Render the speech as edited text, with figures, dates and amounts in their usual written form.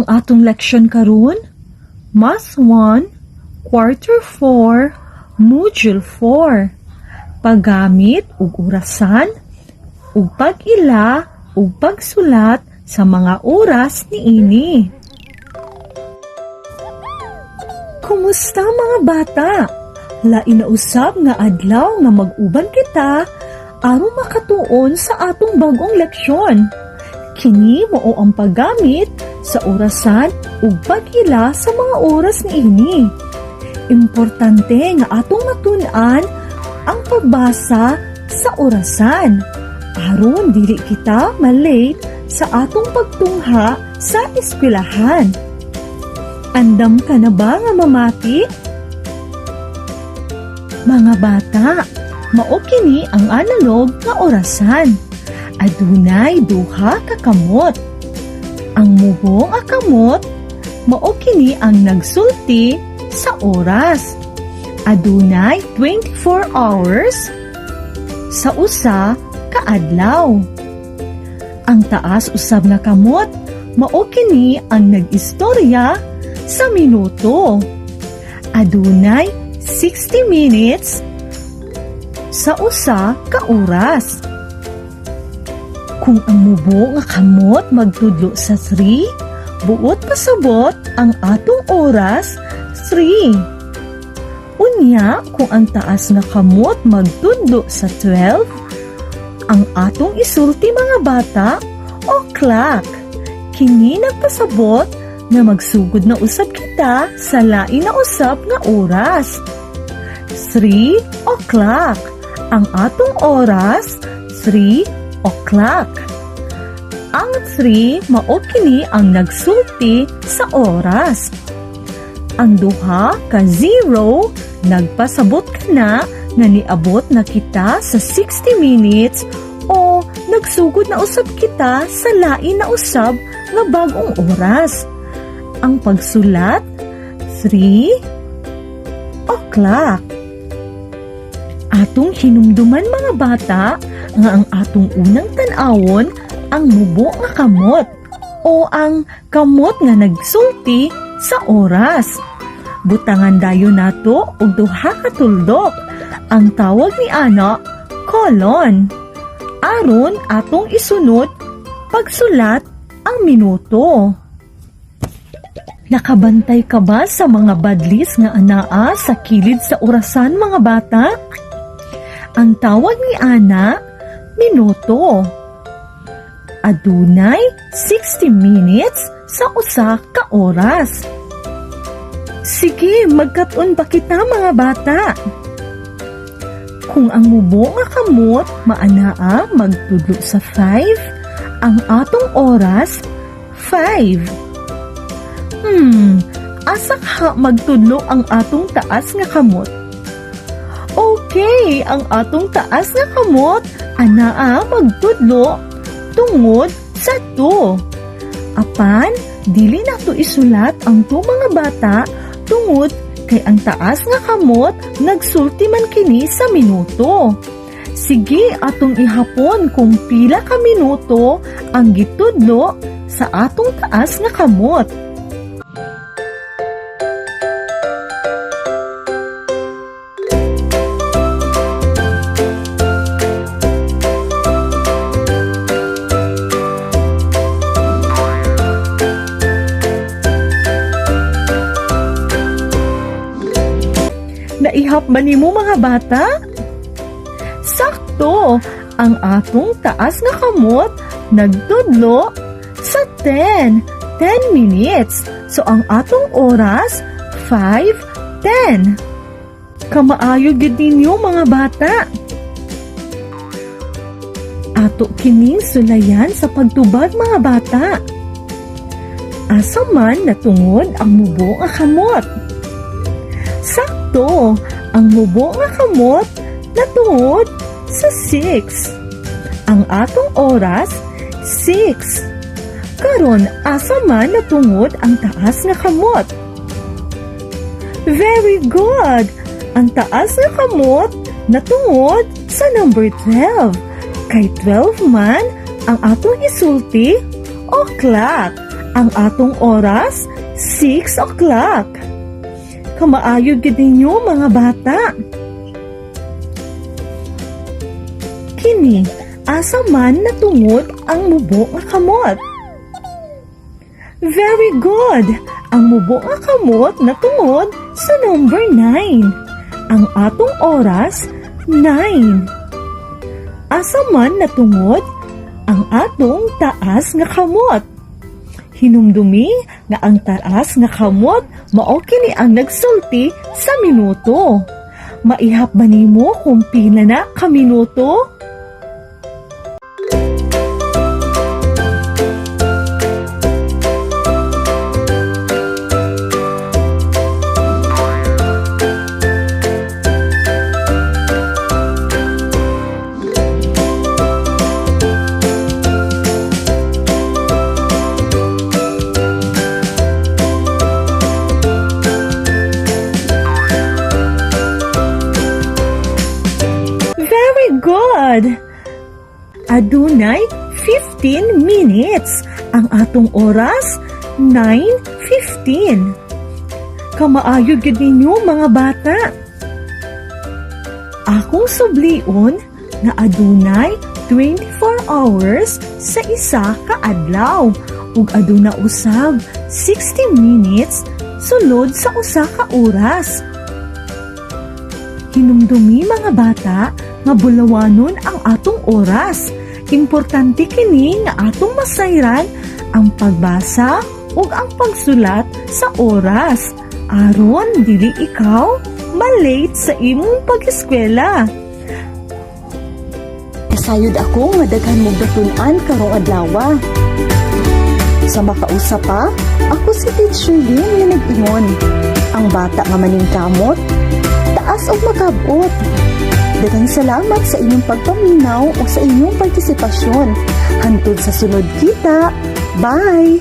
Ang atong leksyon karon, Math 1, Quarter 4, Module 4. Paggamit og orasan, ug pag-ila ug pagsulat sa mga oras niini. Kumusta, mga bata? Lain na usab nga adlaw nga mag-uban kita aron makatuon sa atong bag-ong leksyon. Kini mao ang paggamit sa orasan ug pag-ila sa mga oras niini. Importante nga atong matun-an ang pagbasa sa orasan aron dili kita malate sa atong pagtungha sa eskwelahan. Andam ka na ba nga mamati? Mga bata, mao kini ang analog nga orasan. Adunay duha ka kamot. Ang mubo nga kamot, mao kini ang nagsulti sa oras. Adunay 24 hours sa usa ka adlaw. Ang taas usab nga kamot, mao kini ang nag-istorya sa minuto. Adunay 60 minutes sa usa ka oras. Kung ang mubo nga kamot magtudlo sa 3, buot pasabot ang atong oras 3. Unya, kung ang taas nga kamot magtudlo sa 12, ang atong isulti, mga bata, o'clock. Kini nagpasabot nga magsugod na usab kita sa lain na usab nga oras. 3 o'clock. Ang atong oras, 3 o'clock. Ang 3 mao kini ang nagsulti sa oras. Ang duha ka 0 nagpasabot kana nga niabot na kita sa 60 minutes o nagsugod na usab kita sa lain na usab nga bag-ong oras. Ang pagsulat, 3 o'clock. Atong hinumduman, mga bata, nga ang atong unang tan-awon ang mubo nga kamot o ang kamot nga nagsulti sa oras. Butangan dayon nato og duha ka tuldok. Ang tawag ni ana, colon. Aron atong isunod pagsulat ang minuto. Nakabantay ka ba sa mga badlis nga anaa sa kilid sa orasan, mga bata? Ang tawag ni ana, minuto. Adunay 60 minutes sa usa ka oras. Sige, magkat-on pa kita, mga bata. Kung ang mubo nga kamot maanaa magtudlo sa 5, ang atong oras 5. Asa kaha magtudlo ang atong taas nga kamot? Okay, ang atong taas nga kamot anaa magtudlo tungod sa 2. Apan, dili nato isulat ang 2, mga bata, tungod kay ang taas nga kamot nagsulti man kini sa minuto. Sige, atong ihapon kung pila ka minuto ang gitudlo sa atong taas nga kamot. Naihap ba nimo, mga bata? Sakto! Ang atong taas nga kamot nagtudlo sa 10. 10 minutes. So ang atong oras, 5:10. Kamaayo gyud ninyo, mga bata. Ato kining sulayan sa pagtubag, mga bata. Asa man natungod ang mubo nga kamot? Sakto, ang mubo nga kamot natungod sa 6. Ang atong oras, 6. Karon, asa man natungod ang taas nga kamot? Very good! Ang taas nga kamot natungod sa number 12. Kay 12 man ang atong isulti, o'clock. Ang atong oras, 6 o'clock. Kamaayo gid ninyo, mga bata. Kini, asa man natungod ang mubo nga kamot? Very good! Ang mubo nga kamot natungod sa number 9. Ang atong oras, 9. Asa man natungod ang atong taas nga kamot? Hinumdumi nga ang taas nga kamot mao kini ang nagsulti sa minuto. Maihap ba nimo kung pila na ka minuto? Very good! Adunay 15 minutes. Ang atong oras, 9:15. Kamaayo gid ninyo, mga bata. Akong sublion nga adunay 24 hours sa isa ka adlaw ug aduna usab 60 minutes sulod sa usa ka oras. Hinumdumi, mga bata, nga bulawanon ang atong oras. Importante kini nga atong masayran ang pagbasa ug ang pagsulat sa oras aron dili ikaw malate sa imong pag-eskwela. Kasayod ako nga daghan mong natun-an karong adlaw. Sa makausa pa, ako si Teacher Lynn nga nag-ingon: "Ang bata nga maningkamot, taas og makabot." Daghang salamat sa inyong pagpaminaw o sa inyong partisipasyon. Hantod sa sunod kita. Bye!